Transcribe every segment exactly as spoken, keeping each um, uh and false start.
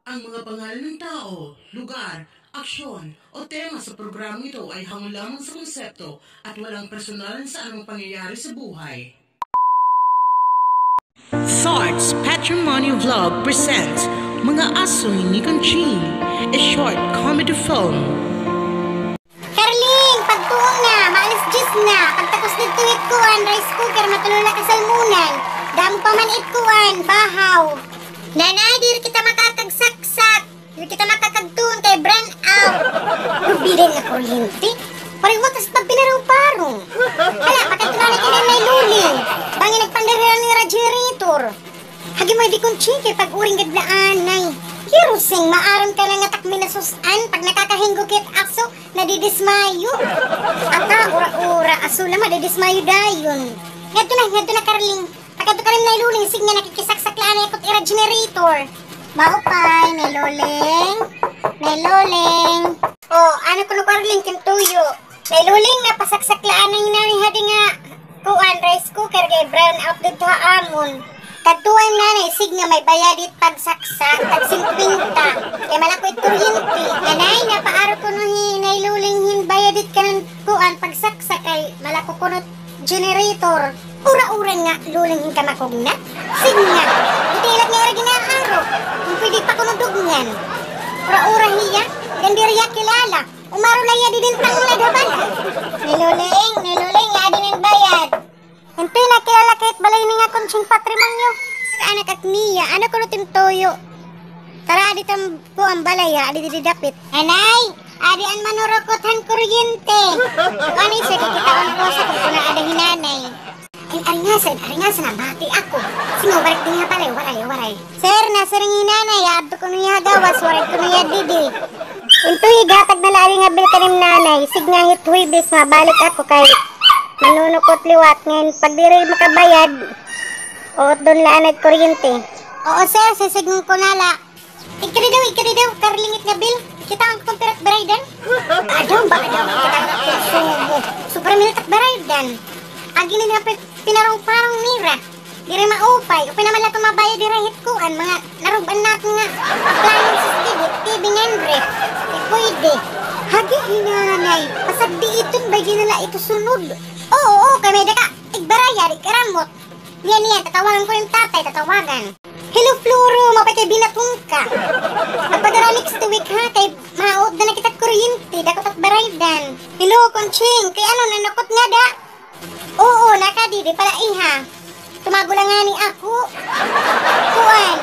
Ang mga pangalan ng tao, lugar, aksyon, o tema sa programang ito ay hango lamang sa konsepto at walang personalan sa anumang pangyayari sa buhay. Thoughts Patrimony Vlog presents Mga Asoy ni Conching, a short comedy film. Carling, pagtuon na, maalas diyes na. Pagtakos didto hit kuan, rice cooker, matulog na ka salmonan. Damo pa man it kuan, bahaw. Nanay, diri kita makakagsaksak. Diri kita makakagtuon kay brownout. Rubidan nga kuryente. Pareho tas pagpinarong-parong. Hala, pakadto na kay Nanay Luling. Bangin nagpandarira nira generator. Hagi mo, di kon chike pag-uring gadlaanay. Hirusing, maaram ka na nga takmi na sus-an, pag nakakahinggo kit aso, nadidismayo. Ata, ura-ura, aso la, madidismayo dayon. Ngadto na, ngadto na, Carling. Pakadto ka rin, Nay Luling, sige nga nakikisaksak la anay ako it ira generator. Maupay, Nay Luling. Nay Luling. O, ano kuno, Carling, it im tuyo? Nay Luling, napasaksak la anay nanay hadi nga kuan, rice cooker kay brownout didto ha amon. Kadtuan nanay, sige nga may bayad it pagsaksak, tag singkwenta. Kay malako it kuryente. Nanay, napaaro kuno hi Nay Luling hin bayad it kanan kuan, pagsaksak kay malako kuno generator. Ura-ura nga, Luling hin kamakugnat. Sige nga, itilat nga ira ginaaro. Kon pwede pa kuno dugngan. Ura-ura hiya, diri hiya kilala. Umaro la hiya didin tanglad ha balay. Ni Luling, ni Luling, adi na it bayad. Intoy na, kilala ka hit balay ni nga Conching Patrimonio. Anak ak Mia, ano kuno it im tuyo? Tara, adi ta ha kuan balay, ha, adi didi dapit. Anay, adi an manurukot han kuryente. Ano, sir, kikitaon ko sa kon kuno ada hi nanay. Ay, aringasa, aringasa, nabati ako. Sige, waray dinhi ha balay, waray, waray. Sir, nasiring hi nanay, adto kuno hiya ha gawas, waray kuno hiya didi. Intoy, ighatag na la ini nga bill kan im nanay. Sige nga hit Huwebes, mabalik ako kay manunukot liwat. Ngan pag diri makabayad, uot dun la anay kuryente. Oo, sir, sisidngon ko na la. Ikadi daw, ikadi daw, Carling, it nga bill. Kitaon ko kon pira it baraydan. Adaw ba, adaw, kitaon ko kon sumo. Sobra man la it ak baraydan. Agi na nga pi-, pinarong-parong nira. Diri maupay. Upay naman la ito mabayad dira hit kuan, mga narub-an naton nga appliances didi, T V ngan ref. Di pwede. Hagi hi nanay, pasagdi iton, bay, di na la ito sunod. Oo, oo, kay may-ada ka igbarayad, igkaramot. Niyan, niyan, tatawagan ko it im tatay, tatawagan. Hello, Floro, maupay kay binaton ka. Magpadara next week, ha, kay mauot na la kita kuryente, dako it ak baraydan. Hello, Conching, kay ano, nanukot ngada? Oo, nakadi, di pala iha. Tumago la ngani ako. Kuan,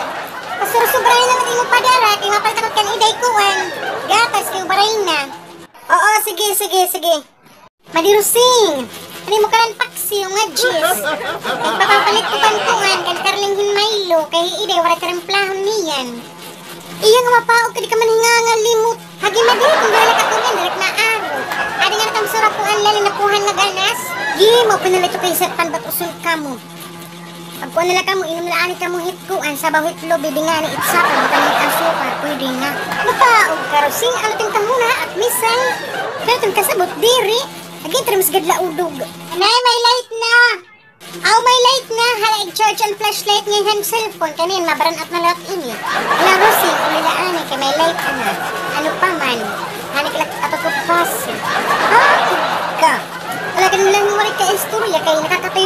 pasursubrahi na la it imo padara, kay mapalit ako kan Iday kuan, gatas, kay ubaray na. Oo, sige, sige, sige. Madi Rosing, an imo kanan paksiw nga juice. Nagpapapalit ko kan kuan, kan Carling hin Milo, kay hi Iday waray karimplahon niyan. Iya nga mapaog ka, di ka man hingangalimot. Hagi, Madi, kon diri la ka kuan, diri la ka naaro. Adi nga nakamsura kuan, lali na puhan nga ganas. Gi, maupay na la ito kay sir, panbat uson kamo. Pagkuan na la kamo, inom la anay kamo hit kuan, sabaw hit lubi, di ngani it sapa, butangan hit asukar, pwede na. Mapaog ka, Rosing, ano it im kahuna, at misan. Pero it im kasabot, diri. Agi, tara, mas gadla udog. Anay, may light na. Aw, may light na. Hala, ig-charge an flashlight ngay-an han cellphone. Kay mabrownout na liwat ini. Hala, Rosing, uli la anay, kay may light na. Ano pa man. Hanik la ato ko pasi. Ha? Ika. Hala, ganun lang yung waray ka istorya, kay nakaka-